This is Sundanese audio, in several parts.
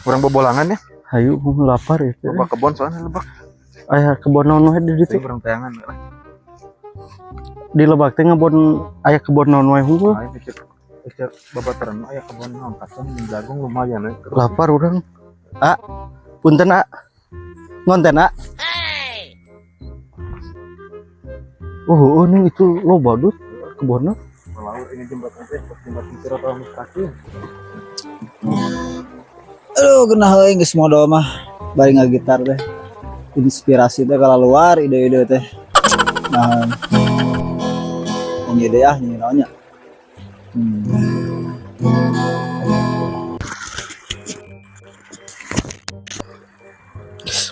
Urang bobolangan ya. Hayu lapar ya teh. Loba kebon soalnya lebak. Aya kebon naon we di ditu? Urang tayangan lah. Di lebak teh ngebon aya kebon naon wae hungkul. Nah, ini cek babaturan mah aya kebon naon, kacang jeung jagung lumayan we. Terus Lapar urang. Ah, punten ah. Ngonten ah. Oh, oh, nih itu loba dut kebonna. Laut ini jembatan teh, jembatan Siratul Mustaqim. Aduh, genah euy geus modal mah. Bari ngagitar teh. Inspirasi teh luar ide-ide teh. Nah, ini ide ah, ini naonnya.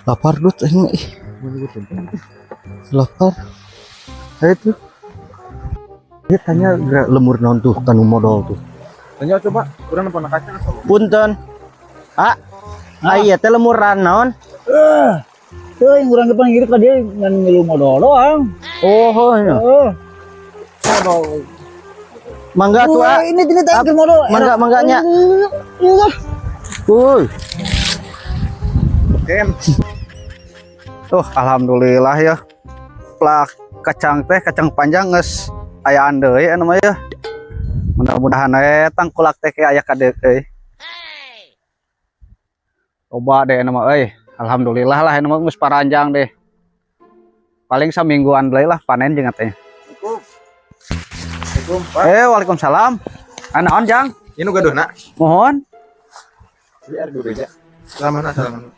Lapar dut ini. Ih. Lapar. Ayo tuh. Dia tanya lemur naon tuh kanu modal tuh. Tanya coba, urang nempo kacang atau Punten. Ah. Ah, iya teh lemuran naon? Tuh yang urang depan gitu ka dia ngan ngilu modal doang. Oh, iya. Heeh. Mangga tuh ah. Ini teh modal. Mangga mangganya. Iya. Wuih. Ken. Tuh, alhamdulillah ya. Plak kacang teh kacang panjang geus ayaan deui anu mah ya. Mudah-mudahan we tangkulak teh ke aya kade euy. Loba deh anu mah euy. Alhamdulillah lah anu mah geus paranjang deh. Paling samingguan deui lah panen jeung teh. Assalamualaikum, Pak. Waalaikumsalam. Naon Jang? Ini nu gaduhna. Mohon. Biar dulu ya. Salaman, salaman.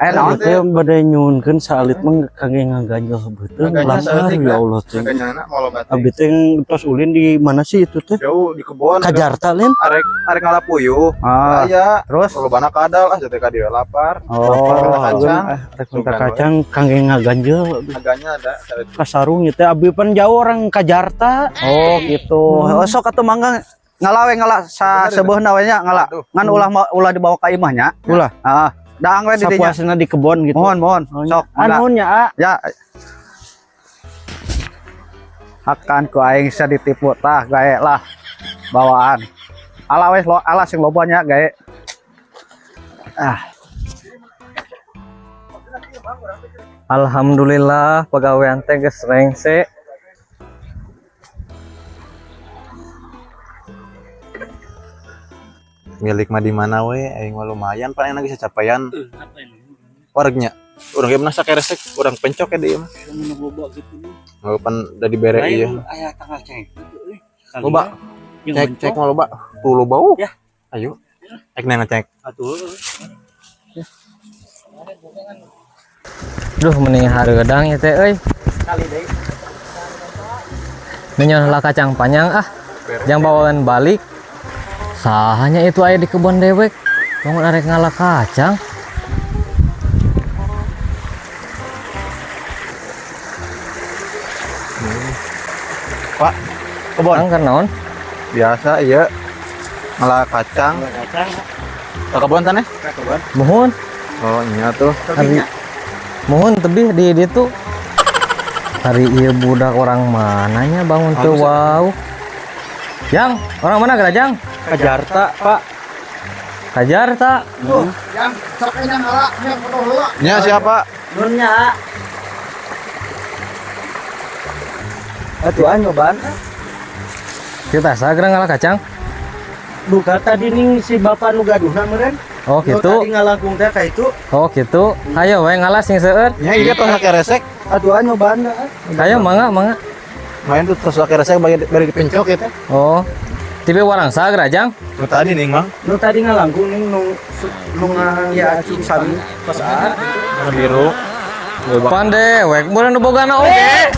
Naon? Teh bade nyuhunkeun saalit mah kangge ngaganjel beuteung Ngaganjel lapar saeutik, ya Allah teh. Ngaganjelna mau loba teh. Abdi teh tos ulin di mana sih itu teh? Jauh di kebon. Ka Jakarta lin. Arek arek ngala puyuh. Ah, Aya. terus Lobana kadal ah teh ka dieu lapar. oh, Minta kacang. Rek minta kacang kangge ngaganjel Harganya ada. ka sarung ieu teh abdi pan jauh orang ka Jakarta. Oh gitu. Oh, sok atuh mangga ngala we ngala sa seubeuhna we nya ngala. Aduh. Ngan ulah ulah dibawa ka imah nya. Ulah. Ah, daang we di dinya. Sapuasna di kebon gitu. Mohon mohon. Oh, Sok ah, mangga. nuhun nya, ah. Ya. Hakan ku aing sia ditipu tah gae lah bawaan. Ala we lo ala sing loba nya gae. Ah, Alhamdulillah pagawean teh geus rengse. Milik mah di mana we aing mah lumayan paling lagi capaian. Wargnya. Urang ge mah sakeresek, urang pencok ya dieu mah. Nggak pan udah dibere ieu. Aya tanggal cek. Loba. Cek cek mah loba. Tuh loba. Ya. Ayo. Ek neng ngecek. Atuh. Duh mending hareudang ieu teh euy. Minyon heula kacang panjang ah. Jang bawaan balik. Sahanya itu aya di kebon dewek. Bangun arek ngala kacang. Pak, kebon. Kang keur naon? Biasa iya. Ngala kacang. Ke kebon sanes? Muhun. Oh, iya tuh. Hari muhun tebih di ditu. Hari ieu budak orang mananya bangun teu wow. Jang, orang mana geura Jang? Ka Jakarta, Pak. Ka Jakarta. Nya siapa? Nuhun nya, ah. Atuh ah nyobaan. Kita sageura ngala kacang. Duka tadi ning si bapak nu gaduhna meureun. Oh Nu gitu. tadi ngalangkung teh ka itu. Oh gitu. Hayo we ngala sing seueur. Nya iya tuh sakeresek. Atuh ah nyobaan ah. Hayo mangga mangga. Main tuh terus sakeresek bagi bari dipencok ya teh. Oh. Tipe warang sageura Jang. Nu tadi nih, Mang. Nu tadi ngalangkung ning nu nu ngaya sami pas ah. Warna biru. Pan dewek meureun nu bogana oge.